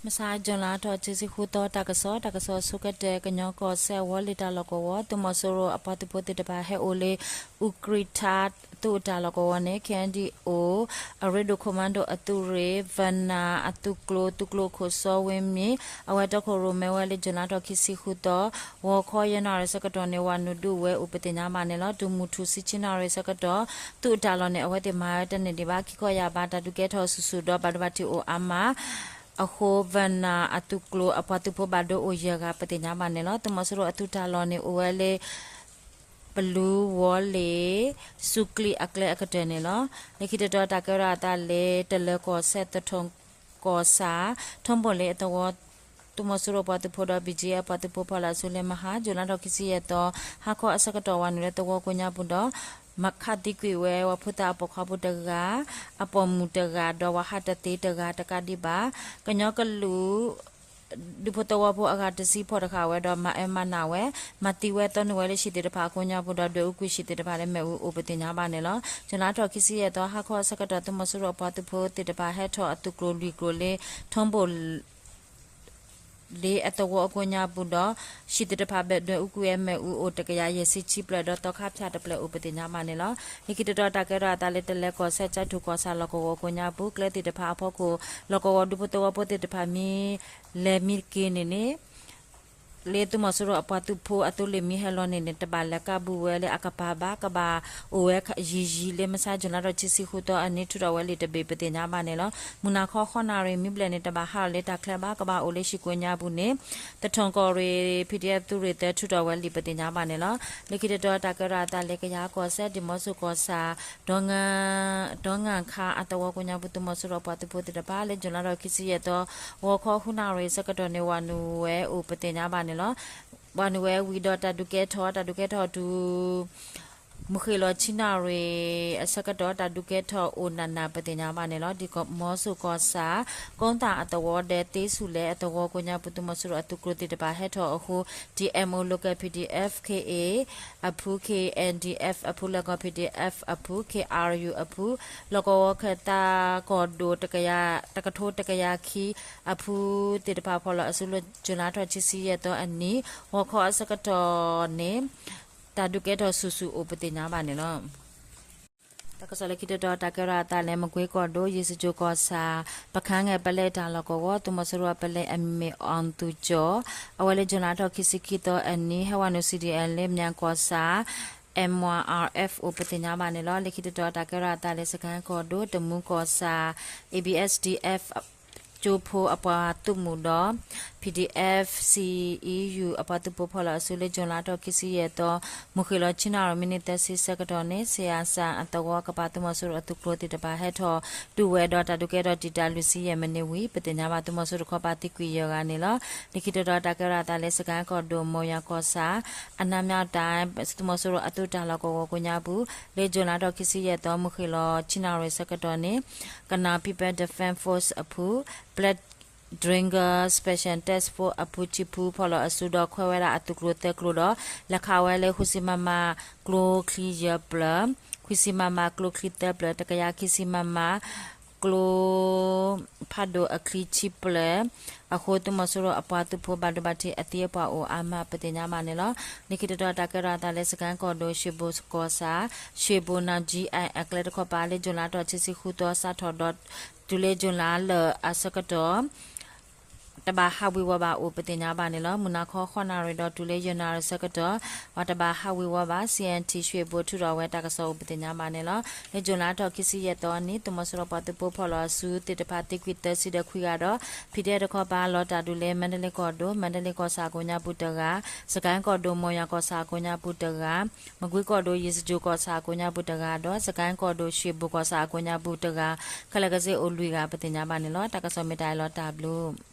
မဆါ June လါထီၣ်ခံဆံဃုသီ တၢ်ကစီၣ်, တၢ်ကစီၣ်အဆိကတၢၢ် ကညီကီၢ်စဲၣ် ဝီၤလ့ၤတၢ်လီၢ်ကဝီၤ သုးမီၤစိရိၤအပှၤသုးဖိသ့ၣ်တဖၣ်ဟဲအိၣ်လၢ အူကြံးထါ သုးအတၢ်လီၢ်ကဝီၤန့ၣ် ခ့ၣ်အဲၣ်ဒံၣ်အိၣ် အရ့ဒိၣ် commando အသုးရ့ၣ် Venom အသုးကျိၤ သုးကျိၤခိၣ်စီဝ့မံၤ အဝဲတီခိၣ်ရိၣ်မဲဝဲလၢ June လါထီၣ်ခံဆံဃုသီ ဂီၤခီယဲၢ်နၣ်ရံၣ်ဆၢကတီၢ်န့ၣ် ဝၤနုာ်ဒုးဝဲအိၣ်ပသ့ၣ်ညါဘၣ်န့ၣ်လီၤ. တုၤမုၢ်ထူၣ်ဆံဆံနၣ်ရံၣ်ဆၢကတီၢ် သုးအတၢ်လီၢ်န့ၣ် အဝဲသ့ၣ်မၤဝဲတန့ၢ်ဒံးဘၣ် ခံခီယၢ်ဘး တၢ်ဒုးကဲထီၣ်ဆူၣ်ဆူၣ်ဒီး ဘၣ်ဒိဘၣ်ထံးအိၣ်အါမး အဃိ Venom အသုးကျိၤအပှၤသုးဖိဘၣ်ဒိအိၣ်ယဲၢ်ဂၤပသ့ၣ်ညါဘၣ်န့ၣ်လီၤ. သုးမီၤစိရိၤအသုးတၢ်လီၢ်န့ၣ် အိၣ်ဝဲလၢ ပလူဝီၤလ့ၤ စူးကျံးအကျဲအကတၢၢ်န့ၣ်လီၤ. လၢခံတတီၤတၢ်ကဲထီၣ်အသးလၢ တလၢၤကီၢ်စဲၣ် သထူၣ်ကီၢ်ဆၣ် ထီဘိၣ်လ့ၤအသဝီ သုးမီၤစိရိၤပှၤသုးဖိဒီး ဘီၣ်ကၠံၣ်အဲၣ် ပှၤသုးဖိဖီၣ်လီၤအစုလၢမဟါ June လါထီၣ်ခံဆံယဲၢ်သီ ဟါခီအဆၢကတီၢ် ဝၤနုာ်လၢသဝီကိးညါပူၤဒီး မၤခးသံကွံာ်ဝဲ ဝၤဖိသၣ်အပိာ်ခွါဖိတဂၤ အပိာ်မုၣ်တဂၤ ဒီးဝၤဟးတသ့တဂၤတကးဒံးဘၣ် ကညီကလုာ် ဒူဖိသဝီဖိအဂၤတဆံဖီၣ်တဃာ်ဝဲဒီး မၤအၢမၤနးဝဲ မၤသံဝဲသီနုာ်ဝဲလၢဟံၣ်သ့ၣ်တဖၣ်အကိးညါပူၤဒီး ဒွဲၣ်အူကွံာ်ဟံၣ်သ့ၣ်တဖၣ်လၢမ့ၣ်အူအိၣ်ပသ့ၣ်ညါဘၣ်န့ၣ်လီၤ. June လါထီၣ်ခံဆံယဲၢ်သီ ဟါခီအဆၢကတီၢ် သုးမီၤစိရိၤအပှၤသုးဖိသ့ၣ်တဖၣ်ဟဲထီၣ်အသုးကျိၤလွံၢ်ကျိၤလၢ ထီဘိၣ် လ့ၤအသဝီအကိးညါပူၤဒီး ဟံၣ်သ့ၣ်တဖၣ်ဘၣ်ဒွဲၣ်အူကွံာ်ဝဲမ့ၣ်အူအိၣ်တကယၤယဲၢ်ဆံခံဖျၢၣ်ဒီး သီခါဖၠၣ်တဖျၢၣ်အိၣ်ပသ့ၣ်ညါဘၣ်န့ၣ်လီၤ. လၢခံတတီၤတၢ်ကဲထီၣ်အသးလၢ တလၢၤကီၢ်စဲၣ် ကၠဲးထူၣ်ကီၢ်ဆၣ်လီၢ်ကဝီၤကိးညါပူၤ ကျဲသ့ၣ်တဖၣ်အဖီခိၣ် လီၢ်ကဝီၤဒူဖိသဝီဖိသ့ၣ်တဖၣ်မ့ၢ် လဲၤမံတက့ၢ်န့ၣ်န့ၣ် လၢသုးမီၤစိရိၤအပှၤသုးဖိအသုးလ့ၣ်မံဟဲလီၤန့ၣ်န့ၣ် တဘၣ်လဲၤကးဘူးဝဲလၢအကပၤဘၣ် ကဘၣ်အိၣ်ဝဲယံာ်ယံာ်လၢမဆါ June လါထီၣ်ခံဆံဃုသီအနံၤ ထုးထီၣ်ဝဲလံာ်တဘ့ၣ်ပသ့ၣ်ညါဘၣ်န့ၣ်လီၤ. မုၢ်နၤခီဃိးနၣ်ရံၣ် မံဘျဲၣ်န့ၣ် တဘၣ်ဟးထီၣ်လၢတၢ်ချၢဘၣ် ကဘၣ်အိၣ်လၢဟံၣ်ကိးညါပူၤန့ၣ် သထူၣ်ကီၢ်ရ့ၣ် P D F သုးရ့ၣ်သၢ ထုးထီၣ်ဝဲလံာ်ပသ့ၣ်ညါဘၣ်န့ၣ်လီၤ. လၢခံတတီၤတၢ်ကဲထီၣ်အသးလၢ ကယၤကီၢ်စဲၣ် ဒံၣ်မီဆိၣ်ကီၢ်ဆၣ် ဒီ ဒီငၣ်ခါအသဝီကိးညါပူၤ သုးမီၤစိရိၤအပှၤသုးဖိသ့ၣ်တဖၣ်လၢ June လါထီၣ်ခံဆံယဲၢ်သီ ဂီၤခီဃုနၣ်ရံၣ်ဆၢကတီၢ်န့ၣ် ဝၤနုာ်ဝဲအိၣ်ပသ့ၣ်ညါဘၣ်န့ၣ်လီၤ. ဝၤနုာ်ဝဲဝံၤဒီးတၢ်ဒုးကဲထီၣ် တၢ်ဒုးကဲထီၣ်တုၤ မုၢ်ဃ့ၢ်လီၤဆံနၣ်ရံၣ်အဆၢကတီၢ် တၢ်ဒုးကဲထီၣ်အိၣ်နးနးပသ့ၣ်ညါဘၣ်န့ၣ်လီၤ. ဒံၣ်မီဆိၣ်ကီၢ်ဆၣ် ကိသၣ်အသဝီဒီး သ့ဆူၣ်လဲအသဝီကိးညါပူၤ သုးမီၤစိရိၤအသုးကျိၤသ့ၣ်တဖၣ်ဟဲထီၣ်အဃိ T M O local P D F K A အဖု K N D F အဖု လၢကီၢ် P D F အဖု K R U အဖု လီၢ်ကဝီၤခၢၣ်သးကီၢ်ဒိၣ် တကထိတကယၤခံအဖုသ့ၣ်တဖၣ်ဖီၣ်လီၤအစုလၢ June လါထီၣ်ခံဆံယဲၢ်သီအနံၤ ဂီၤခီအဆၢကတီၢ်န့ၣ် တၢ်ဒုးကဲထီၣ်ဆူၣ်ဆူၣ်အိၣ်ပသ့ၣ်ညါဘၣ်န့ၣ်လီၤ. တၢ်ကစီၣ်လၢခံတတီၤ တၢ်ကဲထီၣ်အသးလၢ မကွ့ကီၢ်ဒိၣ် ယ့ၣ်စကြိၣ်ကီၢ်ဆၣ် ပခါငဲၣ်ပလဲတၢ်လီၢ်ကဝီၤ သုးမီၤစိရိၤအပလဲအမံၤ အီၣ်သူၣ်ကၠီၣ် အဝဲလၢ June လါထီၣ်ခံဆံခံသီအနံၤ ဟဲဝၤနုာ် C D N လၢ မၠၣ်ကီၢ်ဆၣ် M Y R F အိၣ်ပသ့ၣ်ညါဘၣ်န့ၣ်လီၤ. လၢခံတတီၤ တၢ်ကဲထီၣ်အသးလၢ စကဲၣ်ကီၢ်ဒိၣ် တမူကီၢ်ဆၣ် A B S D F ကၠိဖိအပှၤသုးမုၢ်ဒီး P D F C E U အပှၤသုးဖိဖီၣ်လီၤအစုလၢ June လါထီၣ်ခံဆံယဲၢ်သီ မုၢ်ဃ့ၢ်လီၤဆံနၣ်ရံၣ် မံးနံးသၢဆံဆၢကတီၢ်န့ၣ် စ့အစၣ်အသဝီ ကပၤသုးမီၤစိရိၤအသုးကျိၤသ့ၣ်တဖၣ်ဟဲထီၣ်ဒုးဝဲဒီး တၢ်ဒုးကဲထီၣ်တံာ်တာ်လွံၢ်ဆံယဲၢ်မံးနံးဝံၤ ပသ့ၣ်ညါဘၣ် သုးမီၤစိရိၤတခီပၤသံကွံာ်ယဲၢ်ဂၤန့ၣ်လီၤ. လၢခံတတီၤ တၢ်ကဲထီၣ်အသးလၢ စကဲၣ်ကီၢ်ဒိၣ် မိၢ်ယၣ်ကီၢ်ဆၣ် အနါမၠၣ်တၢ် သုးမီၤစိရိၤအသုးတၢ်လီၢ်ကဝီၤကိးညါပူၤ လၢ June လါထီၣ်ခံဆံယဲၢ်သီ မုၢ်ဃ့ၢ်လီၤဆံနၣ်ရံၣ်ဆၢကတီၢ်န့ၣ် Karen People Defense Force အဖု Black Dragon Special Task Force အဖုဆံဖုဖီၣ်လီၤအစုဒီး ခွဲးဝဲဒၣ်အသုးကျိၤသၢကျိၤဒီး လဲၤခးဝဲလၢ ဃုဆံ မမ ကျိချံယဲၢ်ဖျၢၣ်, ခွံဆံ မမ ကျိချံသၢဖျၢၣ်, တကယၤခံဆံ မမ ကျိဖးဒိၣ်အချံခံဖျၢၣ် အဃိ သုးမီၤစိရိၤအပှၤသုးဖိဘၣ်ဒိဘၣ်ထံးအသံအပှၢ်အိၣ်အါမးပသ့ၣ်ညါဘၣ်န့ၣ်လီၤ. လၢခံတတီၤ တၢ်ကဲထီၣ်အသးလၢ စကဲၣ်ကီၢ်ဒိၣ် ရွှေဘိုကီၢ်ဆၣ် ရွှေဘို နီၣ် G I အကျဲတခီပၤလၢ June လါထီၣ်ခံဆံဃုသီ စးထီၣ်ဒီးတုၤလၢ June လါလၢာ်အဆၢကတီၢ် တဘၣ်ဟးဝ့ၤဝီၤဘၣ်အိၣ်ပသ့ၣ်ညါဘၣ်န့ၣ်လီၤ. မုၢ်နၤခီဃိးနၣ်ရံၣ်ဒီးတုၤလၢယဲၢ်နၣ်ရံၣ်ဆၢကတီၢ် ပှၤတဘၣ်ဟးဝ့ၤဝီၤဘၣ် C N T ရွှေဘို ထုးထီၣ်ဝဲတၢ်ကစီၣ်အိၣ်ပသ့ၣ်ညါဘၣ်န့ၣ်လီၤ. လၢ June လါထီၣ်ခံဆံယဲၢ်သီအနံၤ သုးမီၤစိရိၤပှၤသုးဖိဖီၣ်လီၤအစုသ့ၣ်တဖၣ်သံကွံာ်သၢဆံဒီးခွံဂၤဒီး ဖံးဒဲးတခီပၤလီၤတၢ်ဒုးလၢ မါဒလ့ကီၢ်ဒိၣ် မါဒလ့ကီၢ်ဆၣ်အကိးညါပူၤတဂၤ, စကဲၣ်ကီၢ်ဒိၣ် မိၢ်ယၣ်ကီၢ်ဆၣ်အကိးညါပူၤတဂၤ, မကွ့ကီၢ်ဒိၣ် ယ့ၣ်စကြိၣ်ကီၢ်ဆၣ်အကိးညါပူၤတဂၤဒီး စကဲၣ်ကီၢ်ဒိၣ် ရွှေဘိုကီၢ်ဆၣ်အကိးညါပူၤတဂၤ ခဲလၢာ်ခဲဆ့အိၣ်လွံၢ်ဂၤပသ့ၣ်ညါဘၣ်န့ၣ်လီၤ. တၢ်ကစီၣ်မ့ၢ်တၢ်အံၤလီၤတၢ်ဘျုး